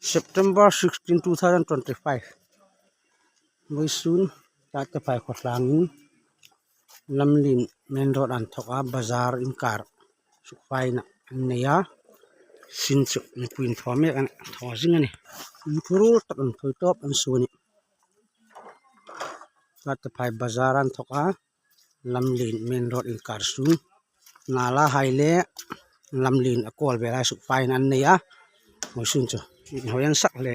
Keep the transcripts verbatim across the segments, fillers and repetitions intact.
September sixteen, two thousand twenty-five. Voisun tate phai khotlang in Lamlin main road an thoka bazar inkar sukpai na neya sin suk ni kuin thome kan thozing ani. Thuru tak an thoi top an suni. Tate phai bazar an thoka Lamlin main road inkar su. Nala haile Lamlin akol belai sukpai na neya. Voisun chu. Hoyang sak le.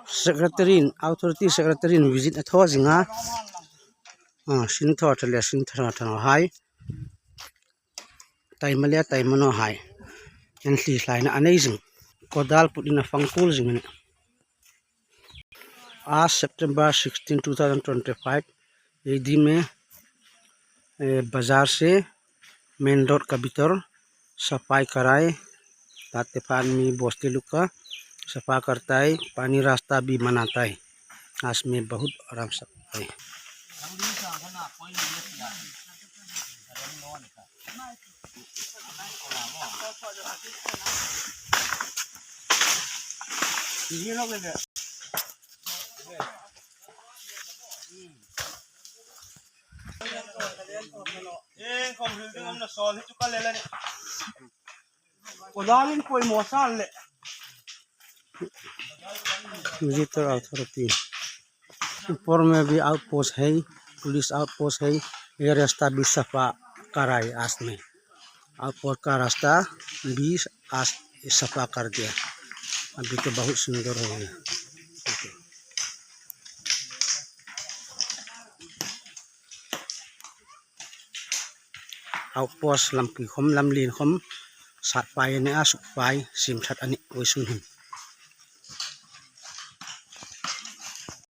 Secretary in, authority secretary in visit atho jinga. Ah, sin tho thale, sin tho thano hai. Tai malia, tai mano hai. En hli hlai na anei jing. Kodal put in a fangkul jing ne. आज September sixteen, two thousand twenty-five, ये दिन में, ए, बाजार से मेन रोड का भीतर सफाई कराए, ताते पानी बस्ती लोग का सफा करता है, पानी रास्ता भी बनाता है। आज मैं बहुत आराम से है। Kodalin poi mosan le. Visitor authority. ऊपर में भी आउटपोस्ट है, पुलिस आउटपोस्ट है। ये रास्ता भी सफा कराए आज में। आउटपोस्ट का रास्ता भी आज सफा कर दिया। अभी तो बहुत सुंदर हो गया। Outpost lampi khom lamlin khom sat pai ne a suk pai sim sat ani voisun hin.